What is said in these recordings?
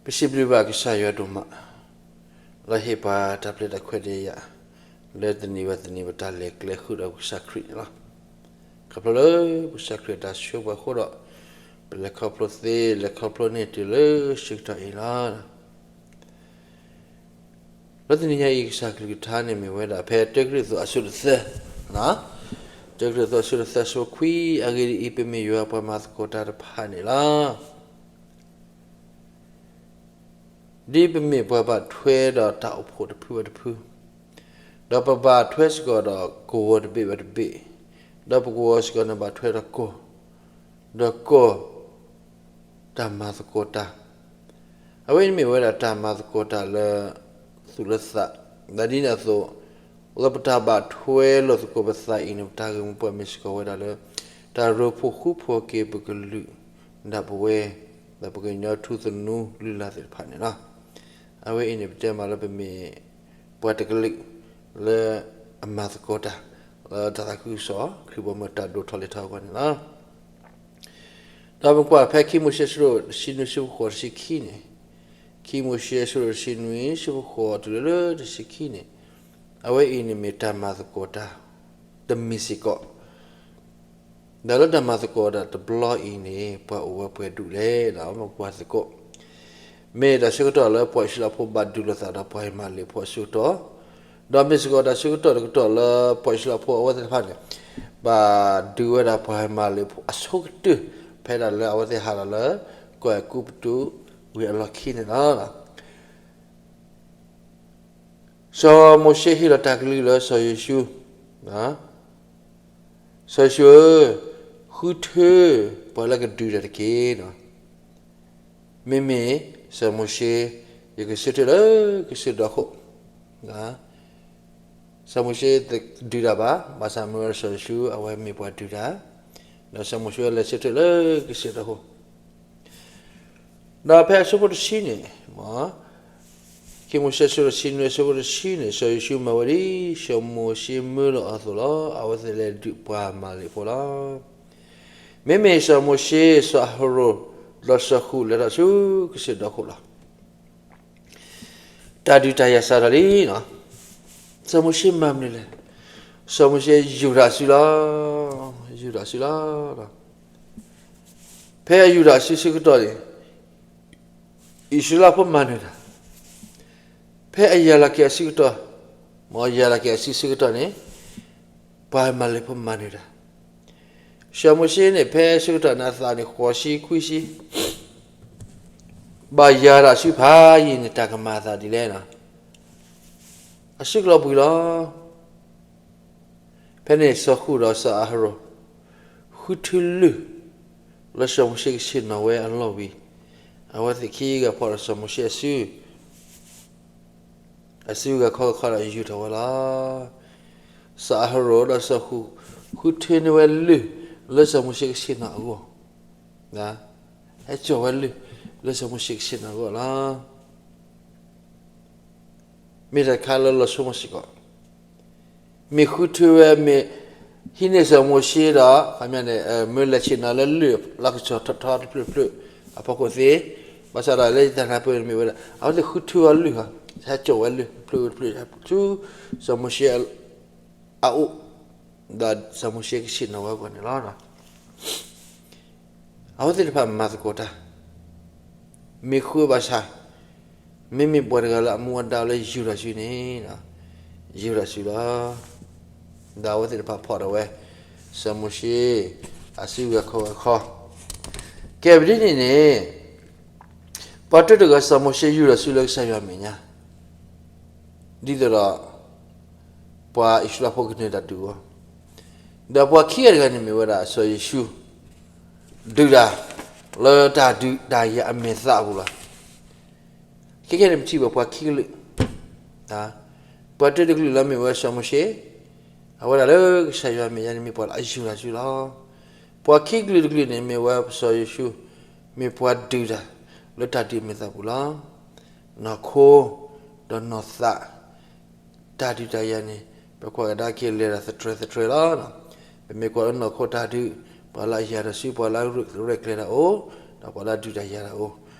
ပစံးဘျုးဘၣ်ကစၢ်ယွၤဒိၣ်မး လၢဟ့ၣ်ပှၤတၢ်ပျဲတၢ်ခွဲးဒ်ယၤ လၢတနံၤဘၣ်တနံၤ ပတၢ်လဲၤကျဲဃုာ်ဒီးကစၢ်ခရံာ်န့ၣ်လီၤ. ခီဖျိလၢကစၢ်ခရံာ်တၢ်ဆိပှၤအဃိဒီး ပလဲၤခီဖျိသ့ လဲၤခီဖျိန့ၢ်တုၤလၢဆၢကတီၢ်အံၤလီၤ. လၢတနံၤညါအံၤ ကစၢ်ကလုၢ်ကထါန့ၣ်မ့ၢ်ဝဲဒၣ် ဖဲတၢကရံၣ်သူးအဆၢတသၢ, တၢကရံၣ်သူးအဆၢတသၢ အဆၢဖိခွံ, အဂ့ၢ်ဒ်အံၤ, ပမ့ၢ်ယွၤပှၤမၤသကိးတၢ်တဖၣ်န့ၣ်လီၤ. ဒ်ပမ့ၢ်ပှၤဘၣ်ထွဲဒီးတၢ်အိၣ်ဖှိၣ်တဖုဘၣ်တဖု, ဒီးပဘၣ်ထွဲစ့ၢ်ကီးဒီးကဝီၤတဘ့ၣ်ဘၣ်တဘ့ၣ်, ဒီးပကဝီၤစ့ၢ်ကီးန့ၣ်ဘၣ်ထွဲဒီးကီၢ်, ဒီးကီၢ် တၢ်မၤသကိးတၢ်, အဝဲအံၤန့ၣ်မ့ၢ်ဝဲဒၣ်တၢ်မၤသကိးတၢ်လၢသူၣ်လၢသး, ဒီးဒ်န့ၣ်အသိး လၢပတၢ်ဘၣ်ထွဲလိာ်သကိးပသးအံၤန့ၣ် ပတၢ်ဂ့ၢ်မိၢ်ပှၢ်မ့ၢ်စ့ၢ်ကီးဝဲဒၣ်လၢ တၢ်ရိဖှိၣ်ဃူဖိးက့ၤပကလုာ်ဒၣ်ပဝဲ, ဒီးပကညီထူသနူလုၢ်လၢ်သ့ၣ်တဖၣ်န့ၣ်လီၤ. အဝဲအံၤန့ၣ် ပတဲမးလၢပမ့ၢ်ပှၤတကလုာ်လၢအမၤသကိးတၢ် လၢတၢ်သးခုကစီၣ် ခရံာ်ဘီမုၢ်တၢ်ဒိၣ်ထီၣ်လဲၤထီၣ်အဂီၢ်န့ၣ်လီၤ. ဒီးပကွၢ်ဖဲခံမိၤၡ့အဆၢဒိၣ်တဆံနွံ အဆၢဖိဃိး တဆံခံန့ၣ်, ခံမိၤၡ့အဆၢဒိၣ်တဆံနွံ အဆၢဖိဃိးတုၤလၢတဆံခံန့ၣ်, အဝဲအံၤန့ၣ်မ့ၢ်တၢ်မၤသကိးတၢ်တမံၤစ့ၢ်ကီး, ဒီးလၢတၢ်မၤသကိးတၢ်တဘျီအံၤန့ၣ် ပှၤအိၣ်ဝဲပှဲၤဒူၣ်လဲၣ်ဒီး ပကွၢ်သကိး, မ့ၢ်တၢ်ဆၢကတီၢ်လၢပှၤအံၣ်စရ့လးဖိဘၣ်ဒုးလိာ်သးဒီးပှၤအမၤလ့းဖိအဆၢကတီၢ်, ဒီးမ့ၢ်စ့ၢ်ကီးတၢ်ဆၢကတီၢ်တကတီၢ်လၢပှၤအံၣ်စရ့လးဖိအဝဲသ့ၣ်တဖၣ်န့ၣ် ဘၣ်ဒုးဝဲဒၣ်ပှၤအမၤလ့းဖိအဆိကတၢၢ် ဖဲဒၣ်လၢအဝဲသ့ၣ်ဟးဒီးလၢ ကီၢ်အဲၤကူပတူးဝံၤအလီၢ်ခံန့ၣ်လီၤ. စီၤမိၤၡ့ဟ့ၣ်လီၤတၢ်ကလုၢ်လၢစီၤယိၤၡူ, စီၤယိၤၡူဧၢ, ဃုထၢပှၤလၢကဒုးတၢ်တက့ၢ်. မ့မ့ၢ်စီၤမိၤၡ့ ယကဆၢထၢၣ်လၢကစၢၢ်ဒီခိၣ်, စီၤမိၤၡ့တဒုးတၢ်ဘၣ်, ဘၣ်ဆၣ်မ့ၢ်ဝဲစီၤယိၤၡူ အဝဲမ့ၢ်ပှၤဒုးတၢ်, ဒီးစီၤမိၤၡ့လဲၤဆၢထၢၣ်လၢကစၢၢ်ဒီခိၣ်, ဒီးဖဲအဆၢဖိတဆံန့ၣ်, ခံမိၤၡ့အဆၢတဆံနွံ အဆၢဖိတဆံန့ၣ် စီၤယိၤၡူမၤဝဲဒ်စီၤမိၤၡ့မၢလီၤအီၤအသိးလီၤ. အဝဲသ့ၣ်လဲၤဒုးပှၤမၤလ့းဖိလီၤ. မ့မ့ၢ်စီၤမိၤၡ့ စီၤအၤဟရိၣ် ဒီးစီၤဃူးလဲၤထီၣ်ဆူကစၢၢ်ဒီခိၣ်လီၤ. တၢ်ဒုးတၢ်ယၤစးထီၣ်လံ. စီၤမိၤၡ့မၤမနုၤလဲၣ်. စီၤမိၤၡ့ယူၤထီၣ်အစုလီၤ. ယူၤထီၣ်အစုလီၤ. ဖဲအယူၤထီၣ်အစုဆၢကတီၢ်န့ၣ် အံၣ်စရ့လးဖိမၤနၢၤတၢ်, ဖဲအယၤလီၤက့ၤအစုကတီၢ်, မ်ယၤလီၤက့ၤအစုဆၢကတီၢ်န့ၣ် ပှၤမၤလ့းဖိမၤနၢၤတၢ်. စီၤမိၤၡ့န့ၣ် ဖဲဆၢကတီၢ်န့ၣ်အသးန့ၣ် ဃိးဆံခွံဆံ, ဘၣ်ယၤဒီးအစုဖးယံာ်န့ၣ် တၢ်ကမၤအသးဒ်လဲၣ်. အစုကလီၤဘှံးလီၤ. ဖဲန့ၣ်စီၤဃူးဒီးစီၤအၤဟရိၣ် ဃုထၢလုၢ် လၢစီၤမိၤၡ့ကဆ့ၣ်နီၤဝဲအလီၢ်ဝံၤ, အဝဲသ့ၣ်ခံဂၤဖီၣ်ဒီးစီၤမိၤၡ့အစု အစုဂၤခီဂၤခီဒီးယူၤထီၣ်ဝဲလီၤ. စီၤအၤဟရိၣ်ဒီးစီၤဃူး ဃုထၢန့ၢ်ဝဲလုၢ် လၢစီၤမိၤၡ့ကဆ့ၣ်နီၤအဂီၢ်, ဟဲစိာ်ဝဲလုၢ် လၢစီၤမိၤၡ့ကဆ့ၣ်နီၤအဂီၢ်လီၤ. မ့ၢ်တၢ်တခါလၢလီၤဆိမးစ့ၢ်ကီး, မ့ၢ်ဃုထၢဝဲ မ့ၢ်ဟံးန့ၢ်စီၤမိၤၡ့ဒီး ခီပညီန့ၣ် မၢလဲၤဆ့ၣ်နီၤလၢလုၢ်လီၢ်ကစီၣ်ထီထီတဖျၢၣ်တဖျၢၣ်အဖီခိၣ်သ့, ဘၣ်ဆၣ်ဒီးလၢယတၢ်နၢ်ပၢၢ်န့ၣ်မ့ၢ်ဝဲဒၣ် အဝဲသ့ၣ်ဃုထၢအီၤလုၢ်, ဟဲစိာ်ဝဲလုၢ်တဖျၢၣ်ဝံၤတဖျၢၣ် ဆူစီၤမိၤၡ့အအိၣ်, ဒီးစီၤမိၤၡ့ကဆ့ၣ်နီၤဝဲအဂီၢ်န့ၣ်လီၤ. အဝဲသ့ၣ်တဖၣ်မၤသကိးတၢ်, မ့ၢ်ဃုဘၣ်ဆၣ်, မ့မ့ၢ်ပှၤတဂၤလၢအမူအဒါလၢယူၤထီၣ်စုန့ၣ်, ယူၤထီၣ်စုလီၤ. ဒီးအဝဲသ့ၣ်တဖၣ်ဖီၣ်ဒီးဝဲ စီၤမိၤၡ့ အစုဂၤခီဂၤခီ, ကဲပဒ်န့ၣ်န့ၣ်, ပှၤတဂၤစီၤမိၤၡ့ယူၤထီၣ်စုလၢကစၢ်ယွၤအမဲာ်ညါ ဒ်သိးဒီး ပှၤအံၣ်စရ့လးဖိကန့ၢ်တၢ်ဒုးအဂီၢ်, ဒီးပှၤခံဂၤတဂၤန့ၣ်မ့ၢ်ဝဲဒၣ်စီၤယိၤၡူး ဒုးတၢ် လၢတၢ်ဒုးတၢ်ယၤအမဲာ်သးအပူၤလီၤ. ခဲကနံၣ်န့ၣ်ပထံၣ်ဘၣ်ပှၤခံကလုာ်, ပှၤတၢတကလုာ်လၢမ့ၢ်ဝဲစီၤမိၤၡ့, အဝဲဒၣ်လၢကစၢ်ယွၤအမဲာ်ညါန့ၣ်မ့ၢ်ပှၤလၢအယူၤထီၣ်စုလီၤ. ပှၤခံကလုာ်တကလုာ်န့ၣ်မ့ၢ်ဝဲစီၤယိၤၡူး, မ့ၢ်ပှၤဒုးတၢ် လၢတၢ်ဒုးအမဲာ်သးပူၤလီၤ. နီၢ်ခိ ဒီးနီၢ်သး တၢ်ဒုးတၢ်ယၤန့ၣ် ပကွၢ်ကဒါက့ၤလဲၤဒီးသတြဲၤသတြဲၤလီၤ. ပမ့ၢ်ကွၢ်လၢနီၢ်ခိတၢ်ဒုး, ပှၤလၢအယၤဒီးစု ပှၤလၢအရဲၣ်ကျဲၤတၢ်အိၣ်, ဒီးပှၤလၢအဒုးတၢ်ယၤတၢ်အိၣ်,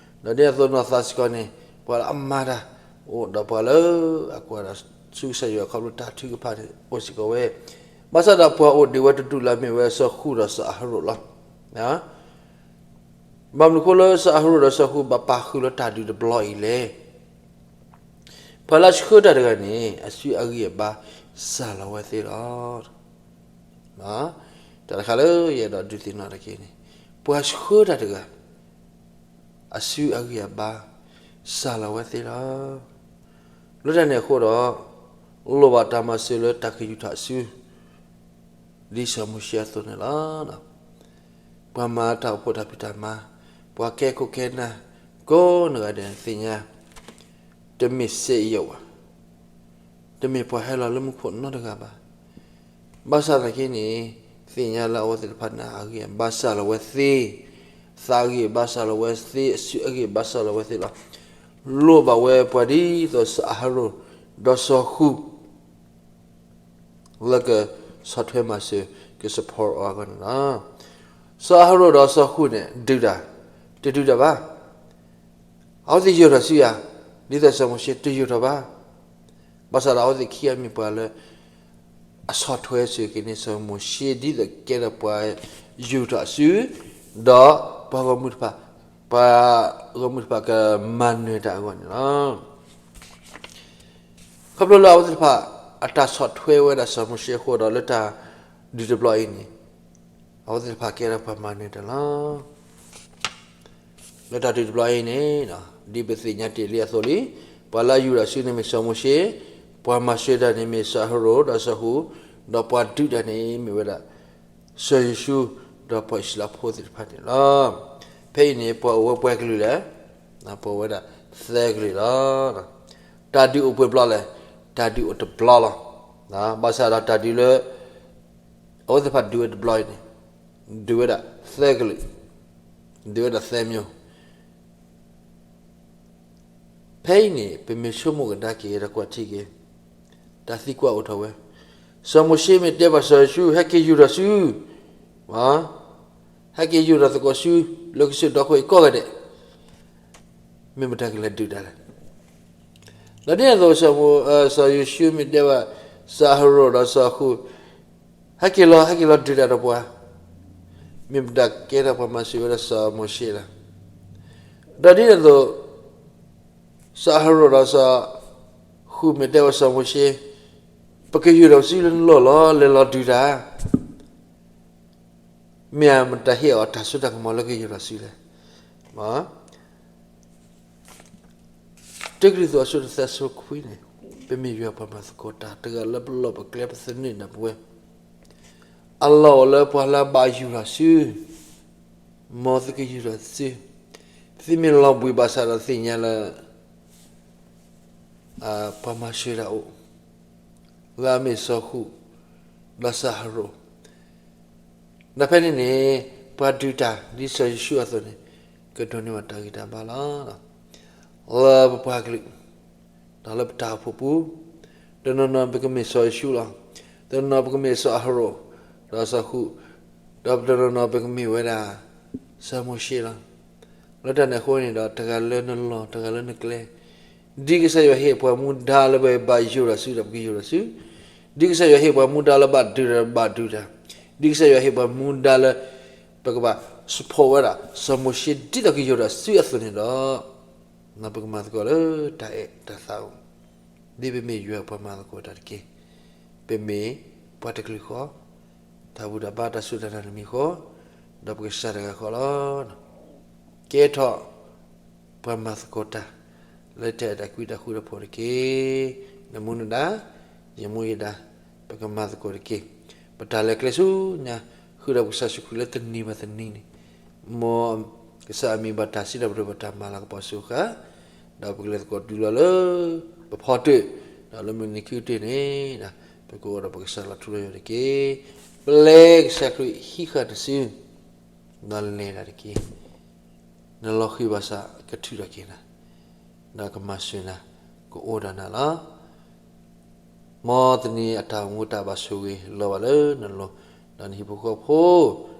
ဒီးဒ်န့ၣ်အသိးနီၢ်သးစ့ၢ်ကီးန့ၣ် ပှၤလၢအမၤတၢ်အိၣ်ဒီးပှၤလၢအကွၢ်ဒီးဆူကစၢ်ယွၤခီဖျိတၢ်ထုကဖၣ်န့ၣ် အိၣ်စ့ၢ်ကီးဝဲ, ဘၣ်ဆၣ်ဒီးပှၤအိၣ်ဒံးဝဲတဒူၣ်လၢအမ့ၢ်ဝဲစီၤဃူဒီးစီၤအၤဟရိၣ်လီၤ. ဘၣ်မနုၤအဃိလၢစီၤအၤဟရိၣ်ဒီးစီၤဃူဘၣ်ပာ်ဃုာ်လၢတၢ်ဒုးတဘျီအံၤလဲၣ်. ပှၤလၢအဆှၢတၢ်တဂၤန့ၣ် အစုအဂံၢ်အဘါစှၤလီၤဝဲသ့လီၤ. တၢ်တခါလၢယအဲၣ်ဒိးဒုးသ့ၣ်နီၣ်တက့ၢ်န့ၣ်, ပှၤဆှၢတၢ်တဂၤ အစုအဂံၢ်အဘါစှၤလီၤဝဲသ့လီၤ. လၢတၢ်န့ၣ်အဃိဒီး လိၣ်ဘၣ်တၢ်မၤစၢၤလၢတၢ်ကယူၤထီၣ်အစု ဒ်စီၤမိၤၡ့အသိးန့ၣ်လီၤ. ပှၤမၤတၢ်အိၣ်ဖှိၣ်တၢ်ဖံးတၢ်မၤ, ပှၤကဲခိၣ်ကဲနၢ် ကိးနီၢ်ဂၤဒဲးသ့ၣ်ညါ တမ့ၢ်စ့အံၤယဝၤ, တမ့ၢ်ပှၤဟဲလီၤလၢမူခိၣ်နီတဂၤဘၣ်. ဘၣ်ဆၣ်သနာ်က့န့ၣ် သ့ၣ်ညါလၢအဝဲသ့ၣ်တဖၣ်န့ၣ် အဂံၢ်အဘါစှၤလီၤဝဲသ့, သးအဂံၢ်အဘါစှၤလီၤဝဲသ့, အစုအဂံၢ်အဘါစှၤလီၤဝဲသ့လီၤ. လိၣ်ဘၣ်ဝဲပှၤဒ်သိးစီၤအၤဟရိၣ် ဒီးစီၤဃူ လၢကဆီၣ်ထွဲမၤစၢၤ ကsupportအီၤအဂီၢ်န့ၣ်လီၤ. စီၤအၤဟရိၣ်ဒီးစီၤဃူန့ၣ် ဒုးတၢ်, တဒုးတၢ်ဘၣ်. အဝဲသ့ၣ်ယိာ်ထီၣ်စုဧါ, ဒ်သိးစီၤမိၤၡ့တယိာ်ထီၣ်ဘၣ်. ဘၣ်ဆၣ်ဒီးအဝဲသ့ၣ်ခံဂၤမ့ၢ်ပှၤလၢ အဆီၣ်ထွဲစၢၤက့ၤန့ၢ်စီၤမိၤၡ့ ဒ်သိးကဲထီၣ်ပှၤယိာ်ထီၣ်အစု, ဒီးပှၤဂီၢ်မုၢ်တဖၣ်, ပှၤဂီၢ်မုၢ်တဖၣ်ကမၤနၢၤတၢ်အဂီၢ်န့ၣ်လီၤ. ခီဖျိလၢအဝဲသ့ၣ်တဖၣ် အတၢ်ဆီၣ်ထွဲဝဲဒၣ်စီၤမိၤၡ့အဃိဒီး လၢတၢ်ဒုးတဘျီအံၤန့ၣ် အဝဲသ့ၣ်တဖၣ်ကဲထီၣ်ပှၤမၤနၢၤတၢ်လီၤ. လၢတၢ်ဒုးတဘျီအံၤန့ၣ် ဒ်ပသ့ၣ်ညါတ့ၢ်လံအသိးလံ, ပှၤလၢအယိာ်ထီၣ်စုန့ၣ်မ့ၢ်စီၤမိၤၡ့, ပှၤမၤစၢၤတၢ်န့ၣ်မ့ၢ်စီၤအၤဟရိၣ်ဒီးစီၤဃူ, ဒီးပှၤဒုးတၢ်န့ၣ်မ့ၢ်ဝဲဒၣ် စီၤယိၤၡူ ဒီးပှၤအံၣ်စရ့လးဖိသ့ၣ်တဖၣ်န့ၣ်လီၤ. ဖဲအံၤန့ၣ် ပှၤအိၣ်ဝဲပှဲၤကလုာ်လဲၣ်, ပှၤအိၣ်ဝဲဒၣ်သၢကလုာ်လီၤ. တၢ်ဒုးအိၣ်ပှဲၤဘျီလဲၣ်, တၢ်ဒုးအိၣ်တဘျီလီၤ. ဘၣ်ဆၣ်ဒီးတၢ်ဒုးလၢ အဝဲသ့ၣ်တဖၣ်ဒုးဝဲတဘျီအံၤန့ၣ် ဒုးဝဲဒၣ်သၢကလုာ်, ဒုးဝဲဒၣ်သၢမျိုး. ဖဲအံၤန့ၣ် ပမ့ၢ်ဆိကမိၣ်ကဒါက့ၤဒီးကွၢ်ထံက့ၤ တၢ်သံကွၢ်အိၣ်ထီၣ်ဝဲ, စီၤမိၤၡ့မ့ၢ်တဲဘၣ်စီၤယိၤၡူ ဟဲက့ၤယိာ်ထီၣ်စု, ဟဲက့ၤယိာ်ထီၣ်သကိးစု လၢကစၢၢ်ဒီခိၣ်အံၤကိးဂၤဒဲး, မ့ၢ်မတၤကလဲၤဒုးတၢ်လဲၣ်. ဒီးဒ်န့ၣ်အသိး စီၤယိၤၡူမ့ၢ်တဲဘၣ် စီၤအၤဟရိၣ်ဒီးစီၤဃူ ဟဲက့ၤလီၤ ဟဲက့ၤလီၤဒုးတၢ်ဒီးပှၤ, မ့ၢ်မတၤကဲထီၣ်ပှၤမၤစၢၤဝဲဒၣ်စီၤမိၤၡ့လဲၣ်. ဒီးဒ်န့ၣ်အသိး စီၤအၤဟရိၣ်ဒီးစီၤဃူမ့ၢ်တဲဝဲစီၤမိၤၡ့, ပကယိာ်ထီၣ်စုလၢနလိၣ်လီၤ လဲၤလီၤဒုးတၢ် မ့ၢ်မတၤဟ့ၣ်အီၤတၢ်စိတၢ်ကမီၤလၢကယိာ်ထီၣ်စုလဲၣ်. တၢကရံၣ်သူးအဆၢတသၢအဆၢခွံန့ၣ်, ပမ့ၢ်ယွၤပှၤမၤသကိးတၢ် တဂၤလၢပလီၢ်ပကျဲပသနၢၣ်ဒၣ်ပဝဲ, အလီၢ်အိၣ်လၢပှၤလၢအဘၣ်ယိာ်ထီၣ်စု, မ်သုကယိာ်ထီၣ်စု, သုမ့ၢ်လီၤဘှံးဘၣ်ဆၣ်ဒီးသ့ၣ်ညါလၢ ပှၤမၤစၢၤတၢ်အိၣ် လၢအမ့ၢ်စီၤဃူ ဒီးစီၤအၤဟရိၣ်, ဒီးဖဲန့ၣ်န့ၣ် ပှၤဒုးတၢ်ဒ်စီၤယိၤၡူအသိးန့ၣ် ကဒိးန့ၢ်ဘၣ်တၢ်ဂံၢ်တၢ်ဘါလီၤ. လၢပပှၤကလုာ် ဒီးလၢပတၢ်အိၣ်ဖှိၣ်ပူၤ, တနီၤနီၤပကမ့ၢ်စီၤယိၤၡူလီၤ. တနီၤနီၤပကမ့ၢ်စီၤအၤဟရိၣ်, ဒီးစီၤဃူ, ဒီးတနီၤနီၤပကမ့ၢ်ဝဲဒၣ် စီၤမိၤၡ့လီၤ. လၢတၢ်န့ၣ်အဃိန့ၣ်ဒီး တဂၤလၢနလီၢ် တဂၤလၢနကျဲ, ဒ်ကစၢ်ယွၤဟ့ၣ်ပှၤမူဒါလၢပဘၣ်ယိာ်ဒီးစုဒီးပကယိာ်ဒီးစု, ဒ်ကစၢ်ယွၤဟ့ၣ်ပှၤမူဒါလၢဘၣ်ဒုးဒီးဘၣ်ဒုးတၢ်, ဒ်ကစၢ်ယွၤဟ့ၣ်ပှၤမူဒါလၢ ပကဘၣ် support ဝဲဒၣ် စီၤမိၤၡ့ဒ်သိးကယိာ်ဒီးစုအသိးန့ၣ်ဒီး ပကမၤသကိးလၢတၢ်အဲၣ်တၢ်သးအိၣ်, ဒ်ပမ့ၢ်ယွၤပှၤမၤသကိးတၢ်တက့ၢ်. ပမ့ၢ်ပှၤတကလုာ်ဃီ, တၢ်ဘူၣ်တၢ်ဘါတၢ်စူၢ်တၢ်နာ်န့ၣ်မ့ၢ်ဃီ, ဒီးပကစၢ်တဂၤဃီလီၤ. ကဲထီၣ် ပှၤမၤသကိးတၢ် လၢတၢ်အဲၣ်တၢ်ကွံတၢ်ဃူတၢ်ဖိးတက့ၢ်. နမူနဒါ, ယမူယဒါ, ပကမၤသကိးတက့ၢ်. ပတၢ်လဲၤကျဲဆူညါ ဃုာ်ဒီးပကစၢ်ယ့ၣ်ၡူးခရံာ်လၢတနံၤဘၣ်တနံၤန့ၣ်, မ်ကစၢ်အမံၤဘၣ်တၢ်စံးတၢ်ပတြၢၤဘၣ်တၢ်မၤလၤကပီၤအစိၤဃၣ်, ဒီးပကလဲၤသကိးတုၤလီၤလၢ ပဖီတၢၣ်, ဒီးလၢမုၢ်နံၤခံကတၢၢ်န့ၣ်, ပကအိၣ်ဒီးပကစၢ်လီၤထူလီၤယိာ်တက့ၢ်. ပျဲကစၢ်ခရံာ်ဟံးဃာ်နစု ဒီးလဲၤတၢ်တက့ၢ်. နလီၤဃံၤဘၣ်ဆၣ်ကထုးထီၣ်က့ၤနၤ, ဒီးကမၤစၢၤနၤ, ကအိၣ်ဒီးနၤလီၤ. မ်တနံၤအတၢ်အိၣ်မူတၢ်ဘၣ်ဆိၣ်ဂ့ၤလီၤဘၣ်လၢနလိၤ, ဒီးနဟံၣ်ဖိဃီဖိ,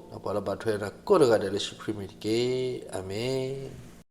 ဒီးပှၤလၢဘၣ်ထွဲနၤကိးတဂၤဒဲးလၢယ့ၣ်ၡူးခရံာ်မံၤတက့ၢ်. အၤမ့ၣ်.